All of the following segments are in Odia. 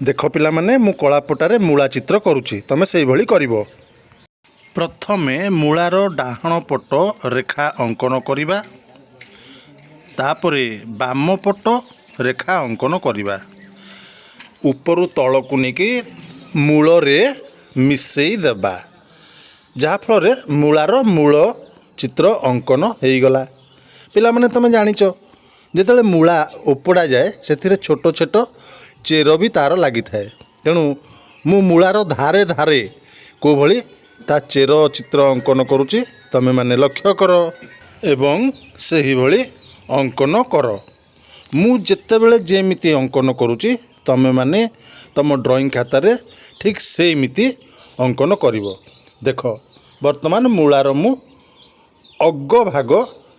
ଦେଖ ପିଲାମାନେ, ମୁଁ କଳାପଟାରେ ମୂଳା ଚିତ୍ର କରୁଛି। ତମେ ସେଇଭଳି କରିବ। ପ୍ରଥମେ ମୂଳାର ଡାହାଣ ପଟ ରେଖା ଅଙ୍କନ କରିବା, ତାପରେ ବାମ ପଟ ରେଖା ଅଙ୍କନ କରିବା। ଉପରୁ ତଳକୁ ନେଇକି ମୂଳରେ ମିଶେଇ ଦେବା, ଯାହାଫଳରେ ମୂଳାର ମୂଳ ଚିତ୍ର ଅଙ୍କନ ହେଇଗଲା। ପିଲାମାନେ, ତୁମେ ଜାଣିଛ, ଯେତେବେଳେ ମୂଳା ଓପଡ଼ା ଯାଏ, ସେଥିରେ ଛୋଟ ଛୋଟ ଚେର ବି ତା'ର ଲାଗିଥାଏ। ତେଣୁ ମୁଁ ମୂଳାର ଧାରେ ଧାରେ କେଉଁଭଳି ତା ଚେର ଚିତ୍ର ଅଙ୍କନ କରୁଛି, ତୁମେମାନେ ଲକ୍ଷ୍ୟ କର ଏବଂ ସେହିଭଳି ଅଙ୍କନ କର। ମୁଁ ଯେତେବେଳେ ଯେମିତି ଅଙ୍କନ କରୁଛି, ତୁମେମାନେ ତୁମ ଡ୍ରଇଂ ଖାତାରେ ଠିକ୍ ସେଇମିତି ଅଙ୍କନ କରିବ। ଦେଖ, ବର୍ତ୍ତମାନ ମୂଳାର ମୁଁ ଅଗ ଭାଗ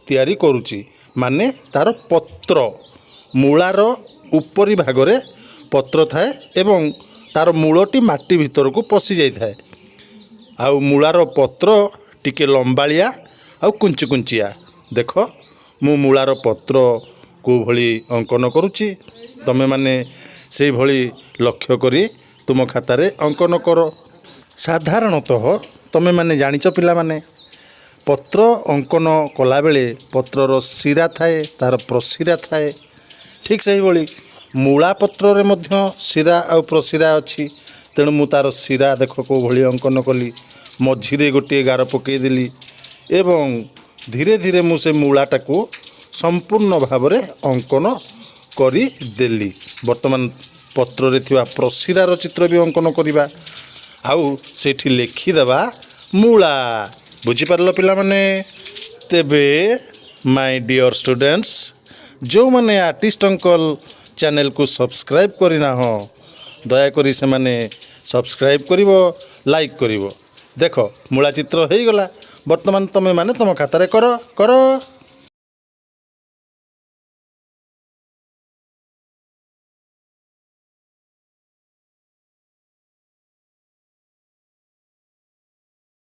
ତିଆରି କରୁଛି, ମାନେ ତା'ର ପତ୍ର। ମୂଳାର ଉପରି ଭାଗରେ ପତ୍ର ଥାଏ ଏବଂ ତା'ର ମୂଳଟି ମାଟି ଭିତରକୁ ପଶି ଯାଇଥାଏ। ଆଉ ମୂଳାର ପତ୍ର ଟିକେ ଲମ୍ବାଳିଆ ଆଉ କୁଞ୍ଚି କୁଞ୍ଚିଆ। ଦେଖ, ମୁଁ ମୂଳାର ପତ୍ର କେଉଁଭଳି ଅଙ୍କନ କରୁଛି, ତୁମେମାନେ ସେଇଭଳି ଲକ୍ଷ୍ୟ କରି ତୁମ ଖାତାରେ ଅଙ୍କନ କର। ସାଧାରଣତଃ ତୁମେମାନେ ଜାଣିଛ ପିଲାମାନେ, ପତ୍ର ଅଙ୍କନ କଲାବେଳେ ପତ୍ରର ଶିରା ଥାଏ, ତା'ର ପ୍ରଶିରା ଥାଏ। ଠିକ୍ ସେହିଭଳି ମୂଳା ପତ୍ରରେ ମଧ୍ୟ ଶିରା ଆଉ ପ୍ରଶିରା ଅଛି। ତେଣୁ ମୁଁ ତା'ର ଶିରା ଦେଖ କେଉଁଭଳି ଅଙ୍କନ କଲି। ମଝିରେ ଗୋଟିଏ ଗାର ପକାଇଦେଲି ଏବଂ ଧୀରେ ଧୀରେ ମୁଁ ସେ ମୂଳାଟାକୁ ସମ୍ପୂର୍ଣ୍ଣ ଭାବରେ ଅଙ୍କନ କରିଦେଲି। ବର୍ତ୍ତମାନ ପତ୍ରରେ ଥିବା ପ୍ରଶିରାର ଚିତ୍ର ବି ଅଙ୍କନ କରିବା ଆଉ ସେଇଠି ଲେଖିଦେବା ମୂଳା। ବୁଝିପାରିଲ ପିଲାମାନେ? ତେବେ ମାଇ ଡିଅର୍ ଷ୍ଟୁଡେଣ୍ଟସ୍, ଯେଉଁମାନେ ଆର୍ଟିଷ୍ଟ ଅଙ୍କଲ ଚ୍ୟାନେଲକୁ ସବସ୍କ୍ରାଇବ୍ କରିନାହଁ, ଦୟାକରି ସେମାନେ ସବସ୍କ୍ରାଇବ୍ କରିବ, ଲାଇକ୍ କରିବ। ଦେଖ, ମୂଳା ଚିତ୍ର ହେଇଗଲା। ବର୍ତ୍ତମାନ ତୁମେମାନେ ତୁମ ଖାତାରେ କର, କର।